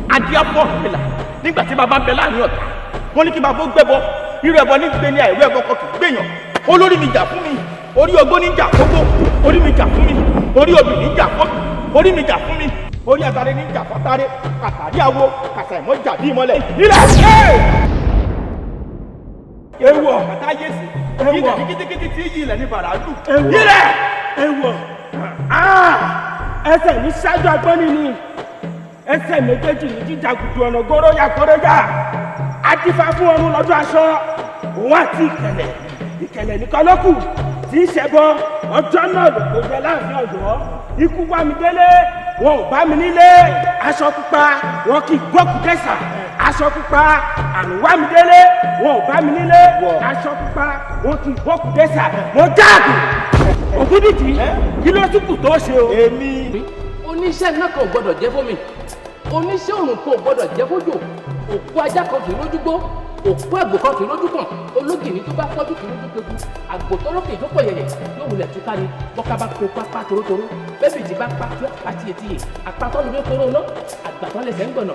Adíáfọ̀ Ọ̀rúnmìlà nígbà tí bàbá ń bẹ láàrin ọ̀tá, wọ́n ní kí bàbá ó gbẹ́bọ. Irú ẹbọ ní gbé ní, àìrú ẹbọ kan kì í gbèyàn. Olórí mi jà fún mi, orí ogbó ní jà fógbó. Orí mi jà fún mi, orí obì ní jà fóbì. Orí mi jà fún mi, orí atare ní jà fọ́tare. Kàtàrí àwo kàṣà ìmọ̀ jà bí ìmọ̀lẹ̀ ilẹ̀. Ewọ. Kàtà yé sí Ewọ. ilẹ̀ ní kítíkítí tí yí ilẹ̀ ní bàrà lù. Ewọ. Ilẹ̀. Ewọ. Ẹsẹ̀ ní ṣáájú agbọ́nni ni, ẹsẹ̀ méjèèjì ní jíjàgùdù ọ̀nà gọ́rọ́yà gọ́rọ́yà. Adífá fún ọrùn lọ́jọ́ aṣọ òun àti ìkẹlẹ̀. Ìkẹlẹ̀ nìkan ló kù tí í ṣẹbọ. Ọjọ́ náà ló kó jẹ láàfin Ọ̀yọ́. Ikú wá mi délé, wọn ò bá mi nílé. Aṣọ pupa, wọn kì í gbókùú dẹ́sà. Aṣọ pupa, àrùn wá mi délé, wọn ò bá mi nílé. Aṣọ pupa, wọn kì í gbókùú dẹ́sà. Mo jáàbù Ògúndìjì, kí ló tún kù tó ṣe o? Èmi. Oníṣẹ́ iná kan ò gbọ́dọ̀ jẹ́ fún mi, oníṣẹ́ òrùn kan ò gbọ́dọ̀ jẹ́ fójò. Òkú ajá kan kì í rójú gbó, òkú àgbò kan kì í rójú kàn, ológìní tó bá fọ́jú kì í rójú peku, àgbò tó rókè tó pọ̀ yẹ̀yẹ̀ yóò wulẹ̀ túká ni. Bọ́ká bá kó pápá torótoró, bẹ́bí tí bá pa tó pa tiyetiye, àpatọ́ ló fi kóró ná, àgbàtọ́ lẹsẹ̀ ń gbọ̀nà.